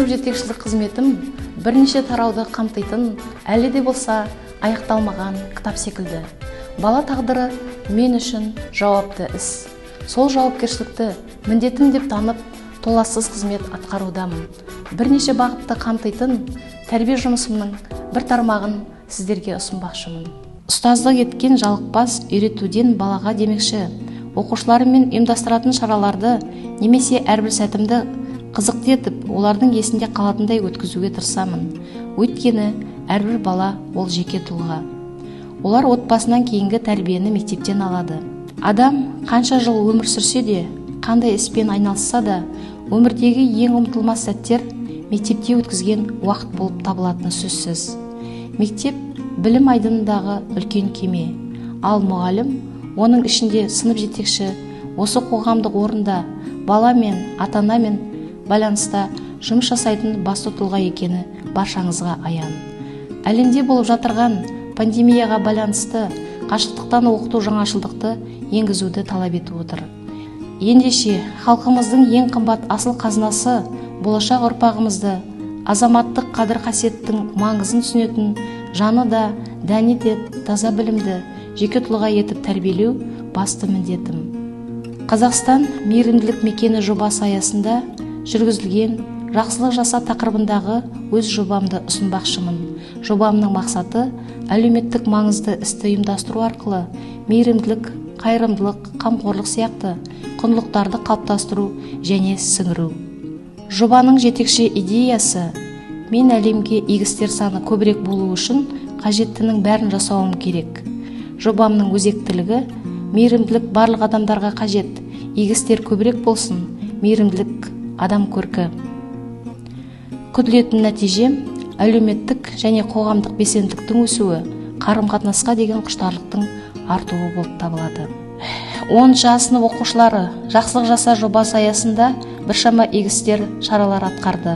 Сынып жетекшілік қызметім бірнеше тарауды қамтитын, әлі де болса аяқталмаған кітап секілді. Бала тағдыры мен үшін жауапты іс. Сол жауапкершілікті міндетім деп танып, толассыз қызмет атқарудамын. Бірнеше бағытты қамтитын тәрбие жұмысымның бір тармағын сіздерге ұсынбақшымын. Ұстаздық еткен жалықпас үйретуден балаға демекші, оқушыларыммен ұйымдастыратын шараларды немесе әрбір сәтімді қызықты етіп, олардың есінде қалатындай өткізуге тырысамын. Өйткені әрбір бала ол жеке тұлға. Олар отбасынан кейінгі тәрбиені мектептен алады. Адам қанша жыл өмір сүрсе де, қандай іспен айналысса да, өмірдегі ең ұмытылмас сәттер мектепте өткізген уақыт болып табылатыны сөзсіз. Мектеп білім айдынындағы үлкен кеме, ал мұғалім, оның ішінде сынып жетекші, осы қоғамдық орында бала мен ата-анамен байланыста жұмыс жасайтын басты тұлға екені баршаңызға аян. Әлемде болып жатырған пандемияға байланысты қашықтықтан оқыту жаңашылдықты енгізуді талап етіп отыр. Ендеше, халқымыздың ең қымбат асыл қазынасы болашақ ұрпағымызды азаматтық қадір-қасиеттің маңызын түсінетін, жаны да, дәні де таза білімді жеке тұлға етіп тәрбиелеу басты міндетім. Қазақстан мейірімділік мекені жобасы аясында жүргізілген жақсылық жаса тақырыбындағы өз жобамды ұсынбақшымын. Жобамның мақсаты әлеуметтік маңызды істі ұйымдастыру арқылы мейірімділік, қайырымдылық, қамқорлық сияқты құндылықтарды қалыптастыру және сіңіру. Жобаның жетекші идеясы: мен әлемге игі істер саны көбірек болу үшін қажеттінің бәрін жасауым керек. Жобамның өзектілігі: мейірімділік барлық адамдарға қажет, игі істер көбірек болсын, мейірімділік адам көркі. Күтілетін нәтиже: әлеуметтік және қоғамдық белсенділіктің өсуі, қарым-қатынасқа деген құштарлықтың артуы болып табылады. 10 сынып оқушылары жақсылық жаса жобасы аясында біршама игі істер шаралар атқарды.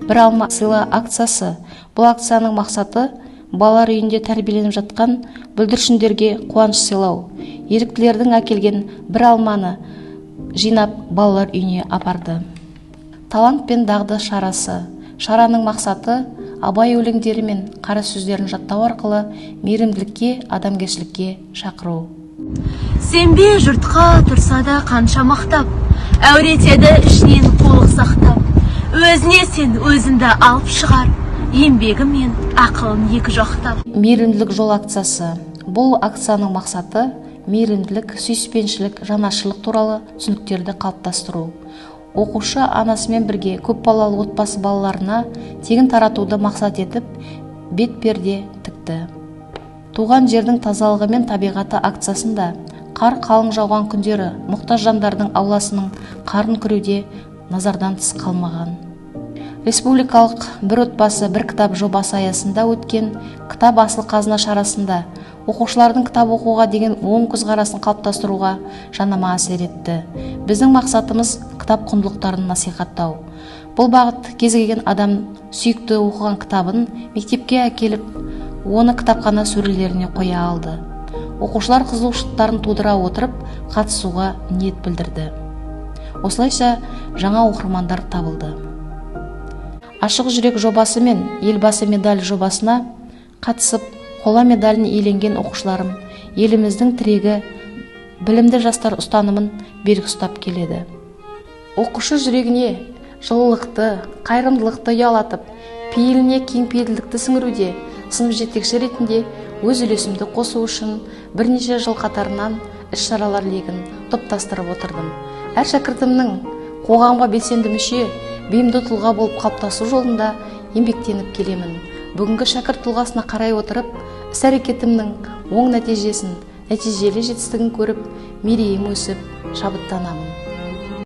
Бір алма сыйла акциясы. Бұл акцияның мақсаты балалар үйінде тәрбиеленіп жатқан бүлдіршіндерге қуаныш сыйлау. Еріктілердің әкелген бір алманы жинап, балалар үйіне апарды. Талант пен дағды шарасы. Шараның мақсаты Абай өлеңдері мен қара сөздерін жаттау арқылы мейірімділікке, адамгершілікке шақыру. Сенбе жұртқа, тұрса да қанша мақтап, әуретеді ішінен қулық сақтап. Өзіне сен, өзіңді алып шығар, еңбегі мен ақылын екі жақтап. Мейірімділік жол акциясы. Бұл акцияның мақсаты мейірімділік, сүйіспеншілік, жанашырлық туралы түсініктерді қалыптастыру. Оқушы анасымен бірге көпбалалы отбасы балаларына тегін таратуды мақсат етіп, бет перде тікті. Туған жердің тазалығы мен табиғаты акциясында қар қалың жауған күндері мұқтаж жандардың ауласының қарын күреуде назардан тыс қалмаған. Республикалық «Бір отбасы – бір кітап» жобасы аясында өткен «Кітап – асыл қазына» шарасында оқушылардың кітап оқуға деген оң көзқарасын қалыптастыруға жанама әсер етті. Біздің мақсатымыз кітап құндылықтарын насихаттау. Бұл бағыт кез келген адам сүйікті оқыған кітабын мектепке әкеліп, оны кітапхана сөрелеріне қоя алды. Оқушылар қызығушылықтарын тудыра отырып, қатысуға ниет білдірді. Осылайша жаңа оқырмандар табылды. Ашық жүрек жобасы мен Елбасы медалі жобасына қатысып, қола медалін иеленген оқушыларым еліміздің тірегі білімді жастар ұстанымын берік ұстап келеді. Оқушы жүрегіне жылылықты, қайырымдылықты ұялатып, пейіліне кеңпейілдікті сіңіруде сынып жетекші ретінде өз үлесімді қосу үшін бірнеше жыл қатарынан іс-шаралар легін топтастырып отырдым. Әр шәкіртімнің қоғамға белсенді мүше, бейімді тұлға болып қалыптасу жолында еңбектеніп келемін. Бүгінгі шәкірт тұлғасына қарай отырып, іс-әрекетімнің оң нәтижесін, нәтижелі жетістігін көріп, мерейім өсіп, шабыттанамын.